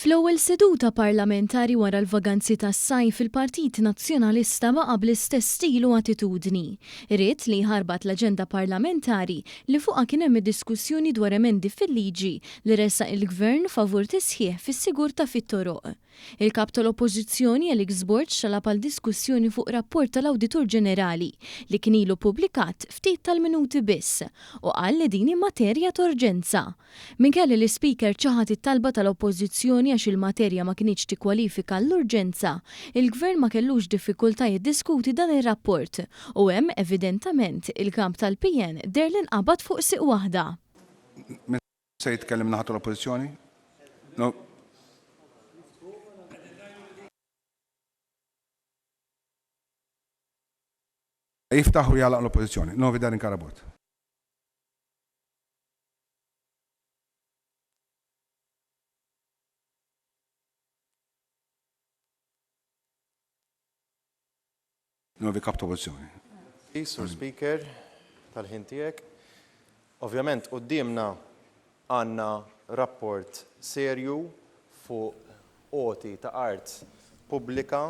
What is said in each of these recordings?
Fl-ewwel seduta parlamentari wara l-vaganzi tas-sajf il-Partit Nazzjonalista baqa' bl-istess stil u attitudni. Ried li jħarbat l-aġenda parlamentari li fuqha kien hemm id-diskussjoni dwar emendi fil-liġi li ressaq il-Gvern favur tisħiħ fis-sigurtà fit-toroq. Il-Kap tal-Oppożizzjoni Alex Borg talab għal diskussjoni fuq rapport tal-Awditur Ġenerali li kien ilu ppubblikat ftit tal-minuti biss u qal li din hi materja t'urġenza. Minkejja li l-Ispeaker ċaħad it-talba tal-Oppożizzjoni għax il-materja ma kinitx tikkwalifika għall-urġenza, il-Gvern ma kellux diffikultà jiddiskuti dan ir-rapport u hemm, evidentament, il-Kap tal-PN deher li nqabad fuq sieq waħda. Min se jitkellem min-naħa tal-Oppożizzjoni? No. Jiftaħ u jagħlaq l-Oppożizzjoni. Novi Darin Carabott. Novi Kap ta' Oppożizzjoni. Sur Speaker, tal-ħin tiegħek. Ovvjament quddiemna għandna rapport serju fuq għoti ta' art pubblika.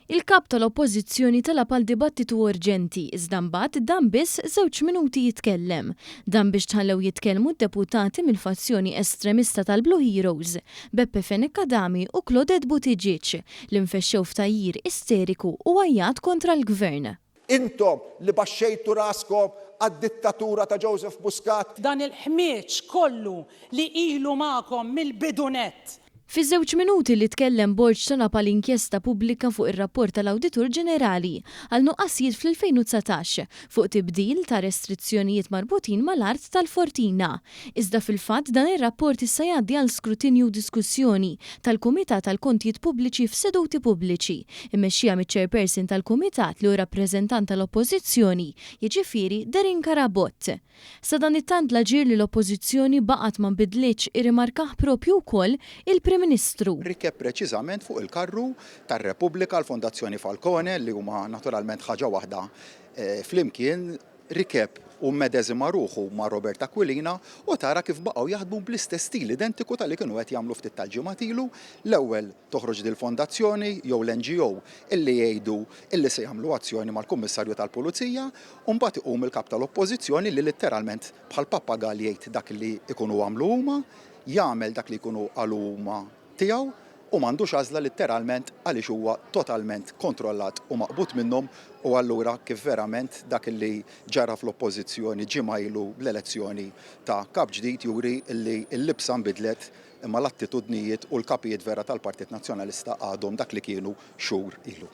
Il-Kap tal-Oppożizzjoni talab għal dibattitu urġenti iżda mbagħad dam biss żewġ minuti jitkellem. Dan biex tħallew jitkellmu d-deputati mill-fazzjoni estremista tal-Blue Heroes, Beppe Fenech Adami u Claudette Buttigieg, li nfexxew f'tgħajjir isteriku u għajjat kontra l-Gvern. Intom li baxxejtu raskom għad-dittatura ta' Joseph Muscat. F'dan il-ħmieġ kollu li ilu magħkom mill-bidu nett. Fiż-żewġ minuti li tkellem Borg talab għal inkjesta pubblika fuq ir-rapport tal-Awditur Ġenerali għal nuqqasijiet fl-2019 fuq tibdil ta' restrizzjonijiet marbutin mal-art tal-Fortina. Iżda fil-fatt dan ir-rapport issa jgħaddi għal skrutinju u diskussjoni tal-Kumitat għall-Kontijiet Pubbliċi f'seduti pubbliċi, immexxija miċ-Chairperson tal-Kumitat li hu rappreżentant tal-Oppożizzjoni, jiġifieri Darren Carabott. Sadanittant l-aġir li l-Oppożizzjoni baqgħet ma nbidlitx irrimarkah propju wkoll il-Prim Ministru. Rikeb preċiżament fuq il-karru tar-Repubblika, l-Fondazzjoni Falcone, li huma naturalment ħaġa waħda flimkien, rikeb u mmedeżima ruħu ma' Robert Aquilina u tara kif baqgħu jaħdmu bl-istess stil identiku ta' li kienu qed jagħmlu ftit tal-ġimgħat ilu. L-ewwel toħroġ dil-fondazzjoni jew l-NGO illi jgħidu illi se jagħmlu azzjoni mal-Kummissarju tal-Pulizija u mbagħad iqum il-Kap tal-Oppożizzjoni li litteralment bħal pappagall jgħid dak li jkunu għamlu huma, jagħmel dak li jkunu qalu huma tiegħu u m'għandux għażla litteralment għaliex huwa totalment kontrollat u maqbud minnhom u allura kif verament dak li ġara fl-Oppożizzjoni ġimgħa ilu bl-elezzjoni ta' Kap ġdid juri li l-libsa nbidlet imma l-attitudnijiet u l-kapijiet vera tal-Partit Nazzjonalista għadhom dak li kienu xhur ilu.